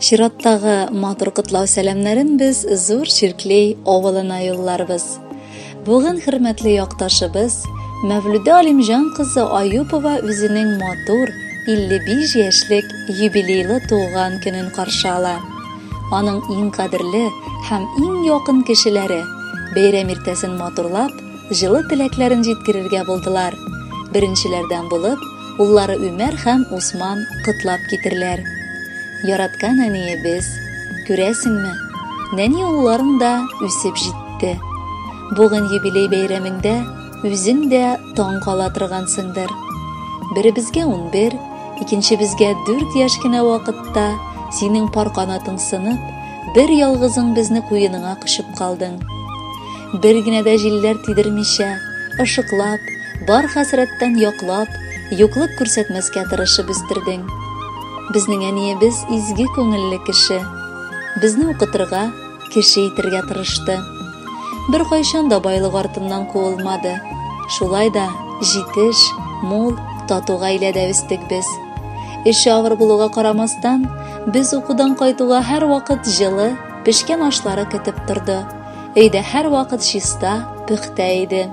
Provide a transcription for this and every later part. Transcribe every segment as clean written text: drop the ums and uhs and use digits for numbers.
Чираттагы матур котлау сәламнәрен без Зур Чирклей авылына юлларбыз. Бүген хөрмәтле якташыбыз Мәвлүдә Алимҗан кызы Аюпова үзенең матур 55 яшьлек юбилейлы туган көнен каршы ала. Аның иң кадерле һәм иң якын кешеләре бәйрәм иртәсен матурлап, җылы теләкләрен җиткерергә булдылар. Беренчеләрдән булып, уллары Үмәр һәм Усман котлап китерләр. Яраткан әниебез, күрәсеңме, нәни улларың да үсеп җитте. Бүген юбилей бәйрәмеңдә үзең дә таң кала торгансыңдыр. Беребезгә 11, икенчебезгә 4 яшь кенә вакытта синең пар канатың сынып, бер ялгызың безне куеныңа кочып калдың. Бер генә дә җилләр тидермичә, ышыклап, бар хәсрәттән яклап, юклык күрсәтмәскә тырышып үстердең. Безнең әниебез изге күңелле кеше. Безне укытырга, кеше итергә тырышты. Беркайчан да байлык артыннан куылмады. Шулай да җитеш, мул, тату гаиләдә үстек без. Эше авыр булуга карамастан, без укудан кайтуга һәрвакыт җылы, пешкән ашлары көтеп торды. Өйдә һәрвакыт чиста, пөхтә иде.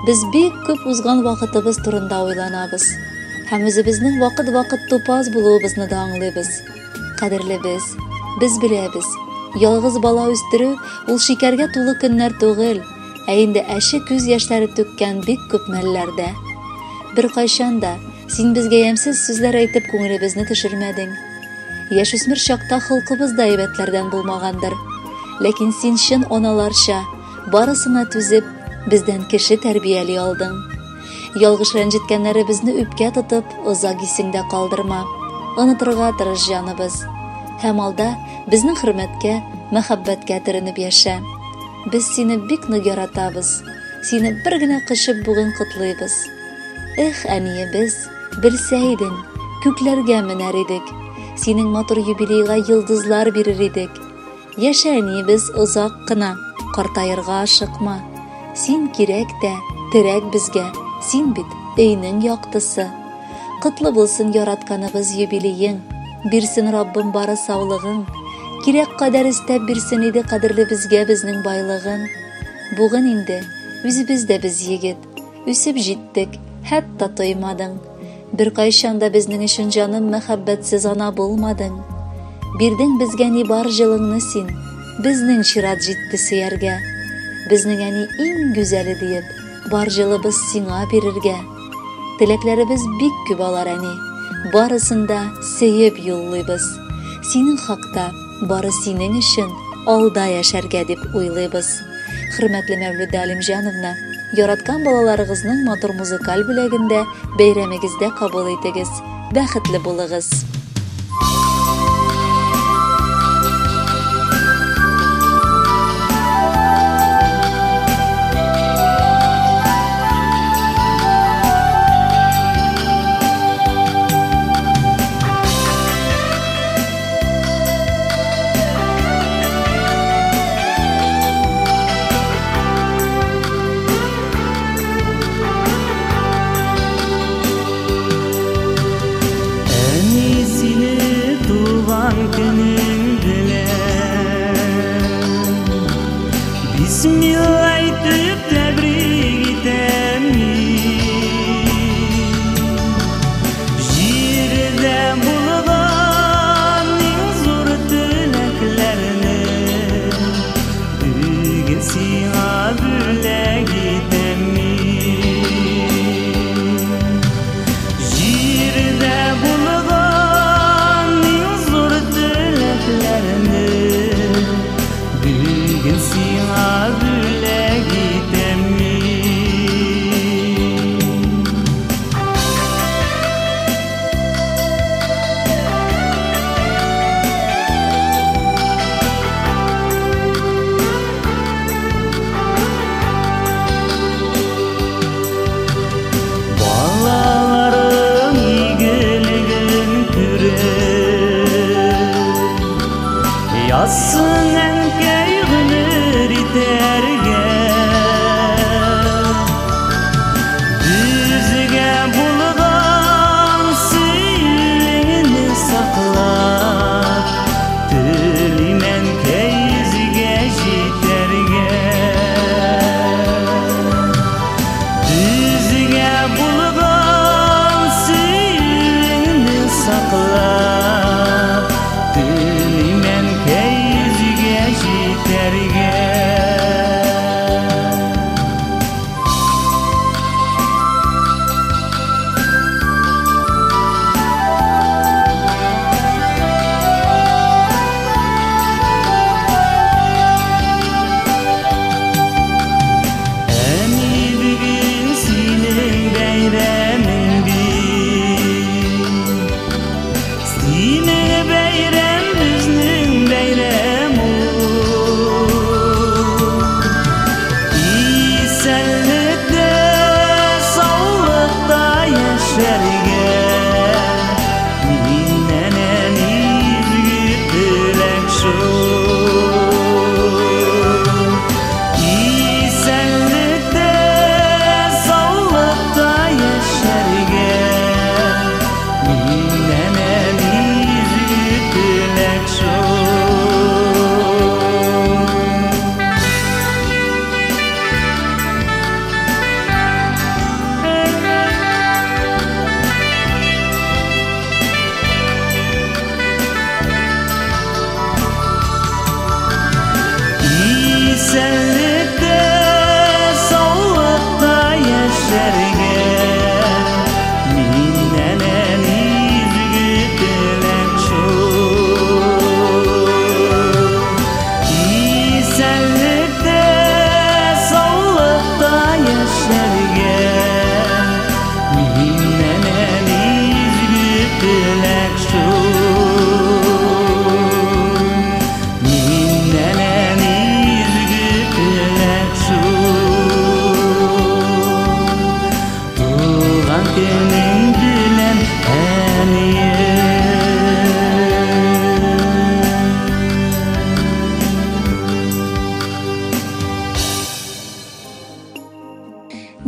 Без бик күп узган вакытыбыз турында уйланабыз һәм үзебезнең вакыт-вакыт тупас булуыбызны да аңлыйбыз. Кадерлебез, без беләбез, ялгыз бала үстерү ул шикәргә тулы көннәр түгел, ә инде әче күз яшьләре түккән бик күп мәлләр дә. Беркайчан да син безгә ямьсез сүзләр әйтеп күңелебезне төшермәдең. Яшүсмер чакта холкыбыз да әйбәтләрдән булмагандыр. Ләкин син чын аналарча, барысына түзеп, бездән кеше тәрбияли алдың. Ялгыш рәнҗеткәннәребезне үпкә тотып, озак исеңдә калдырма. Онытырга тырыш, җаныбыз. Һәм алда безнең хөрмәткә, мәхәббәткә төренеп яшә. Без сине бик нык яратабыз. Сине бер генә кочып бүген котлыйбыз. Эх, әниебез, белсә идең, күкләргә менәр идек. Синең матур юбилейга йолдызлар бирер идек. Яшә, әниебез, озак кына, картаерга ашыкма. Син кирәк тә, терәк безгә, син бит өйнең яктысы. Котлы булсын яратканыбыз юбилеең, бирсен Раббым бары саулыгың. Кирәк кадәр өстәп бирсен иде кадерлебезгә безнең байлыгын. Бүген инде үзебез дә без егет, үсеп җиттек, хәтта тоймадың. Беркайчан да безнең өчен җаным мәхәббәтсез ана булмадың. Бирдең безгә ни бар җылыңны син, безнең чират җитте сөяргә. Безнең әни иң гүзәле диеп, бар җылыбыз сиңа бирергә. Теләкләребез бик күп алар, әни, барысын да сөеп юллыйбыз. Синең хакта, бары синең өчен алда яшәргә дип уйлыйбыз. Хөрмәтле Мәвлүдә Алимҗановна, яраткан балаларыгызның матур музыкаль бүләген дә бәйрәмегездә кабул итегез. Бәхетле булыгыз! Әни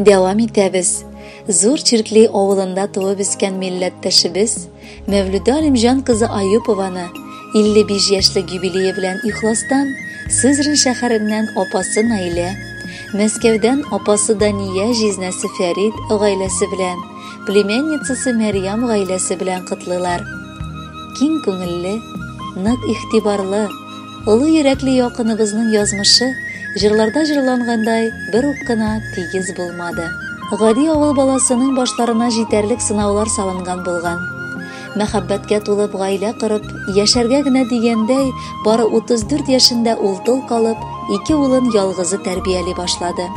Дәвам итәбез. Зур Чиркли авылында туып үскән милләттәшебез Мәвлүдә Алимҗан кызы Аюпованы 55 яшьлек юбилее белән ихластан Сызрань шәһәреннән апасы Наилә, Мәскәүдән апасы Дания җизнәсе Фәрид гаиләсе белән, племянницасы Мәрьям гаиләсе белән котлыйлар. Киң күңелле, нык игътибарлы, Олы йөрәкле якыныбызның язмышы җырларда җырлангандай бер үк кына тигез булмады. Гади авыл баласының башларына җитәрлек сынаулар салынган булган. Мәхәббәткә тулып гаилә корып, яшәргә генә дигәндәй, бары 34 яшендә ул тол калып, ике улын ялгызы тәрбияли башлады.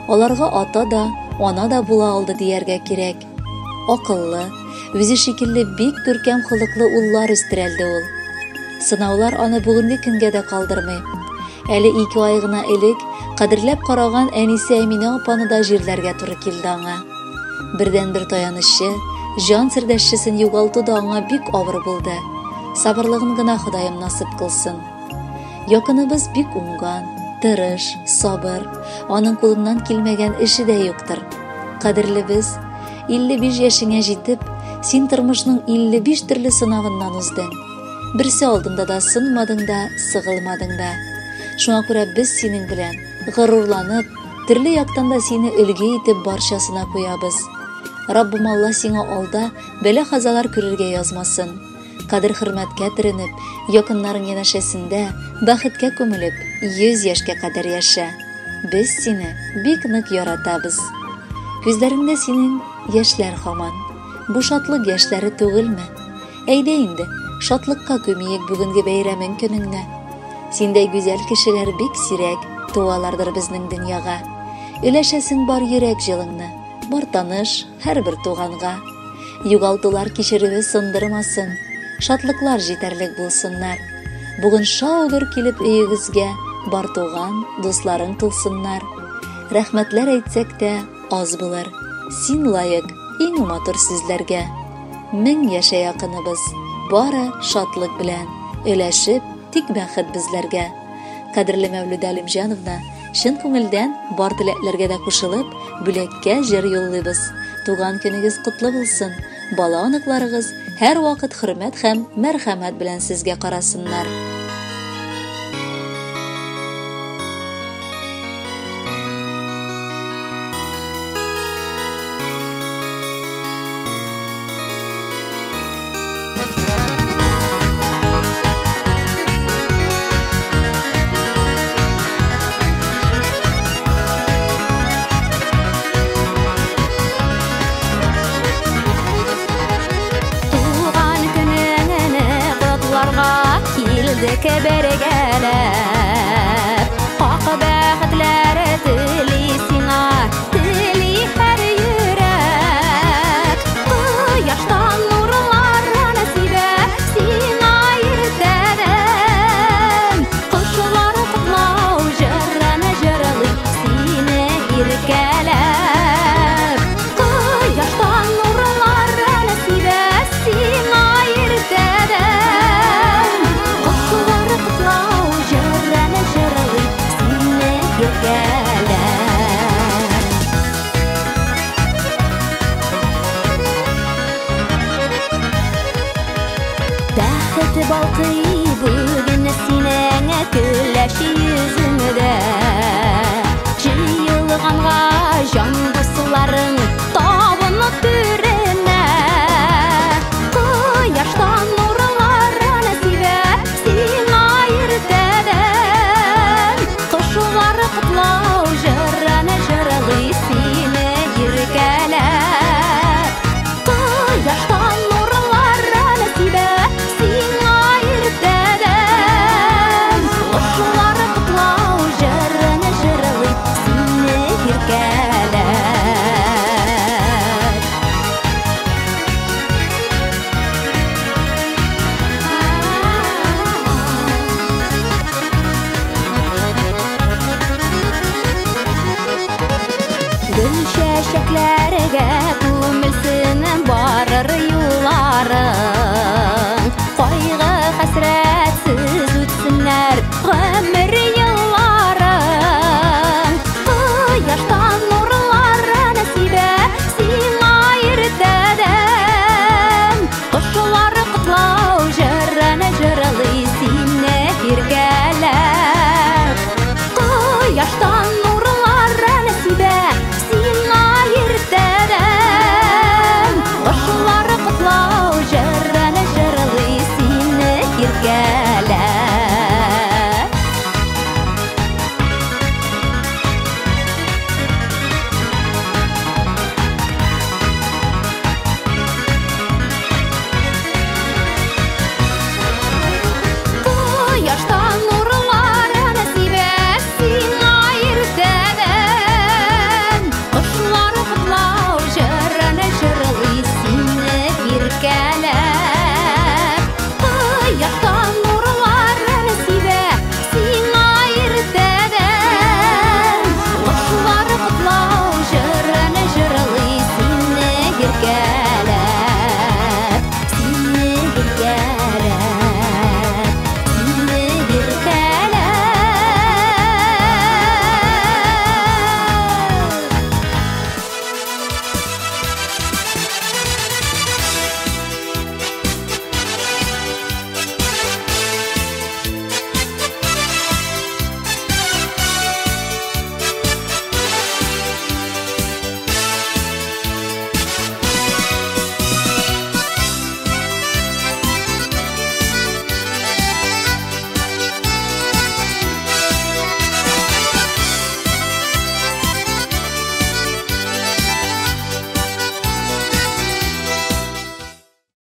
Аларга ата да, ана да була алды дияргә кирәк. Акыллы, үзе шикелле бик күркәм холыклы уллар үстерәлде ул. Сынаулар аны бүгенге көнгә дә калдырмый. Әле ике ай гына элек кадерләп караган әнисе Әминә апаны да җирләргә туры килде аңа. Бердәнбер таянычы, җан сердәшчесен югалту да аңа бик авыр булды. Сабырлыгын гына Ходаем насыйп кылсын. Якыныбыз бик уңган, тырыш, сабыр, аның кулыннан килмәгән эше дә юктыр. Кадерлебез, 55 яшеңә җитеп, син тормышның 55 төрле сынавыннан уздың. Берсе алдында да сынмадың да, сыгылмадың да. Шуңа күрә без синең белән горурланып, төрле яктан да сине өлге итеп барчасына куябыз. Раббым Алла сиңа алда бәла-казалар күрергә язмасын. Кадер-хөрмәткә төренеп, якыннарың янәшәсендә бәхеткә күмелеп, 100 яшькә кадәр яшә. Без сине бик нык яратабыз. Күзләреңдә синең яшьләр һаман. Бу шатлык яшьләре түгелме? Әйдә инде, шатлыкка күмиек бүгенге бәйрәмең көнеңне. Синдәй гүзәл кешеләр бик сирәк туалардыр безнең дөньяга. Өләшәсең бар йөрәк җылыңны, бар таныш, һәрбер туганга. Югалтулар кичерүе сындырмасын, шатлыклар җитәрлек булсыннар. Бүген шау-гөр килеп өегезгә бар туган, дусларың тулсыннар. Рәхмәтләр әйтсәк тә аз булыр. Син лаек иң матур сүзләргә. Мең яшә якыныбыз, бары шатлык белән, өләшеп, тик бәхет безләргә. Кадерле Мәүлүдә Алимҗановна, чын күңелдән бар теләкләргә дә кушылып, бүләккә җыр юллыйбыз. Туган көнегез котлы булсын! Бала-оныкларыгыз һәрвакыт хөрмәт һәм мәрхәмәт белән сезгә карасыннар. Туган көнеңне котларга килдек бергәләп. Ак бәхетләр тели сиңа, тели һәр йөрәк. Кояштан нурлар сибә сиңа иртәдән. Кошлар котлау җырын җырлый сине иркәләп. Кояштан нурлар сибә сиңа иртәдән. Кошлар котлау җырын җырлый сине иркәләп. Бәхет балкый бүген синең көләч йөзеңдә. Җыелганга җан дусларың табын түренә. Кояштан нурлар сибә сиңа иртәдән. Кошлар котлау җырын җырлый сине иркәләп. Кояштан нурлар сибә сиңа иртәдән. Кошлар котлау җырын җырлый сине иркәләп. Гөл чәчәкләргә күмелсен барыр юл.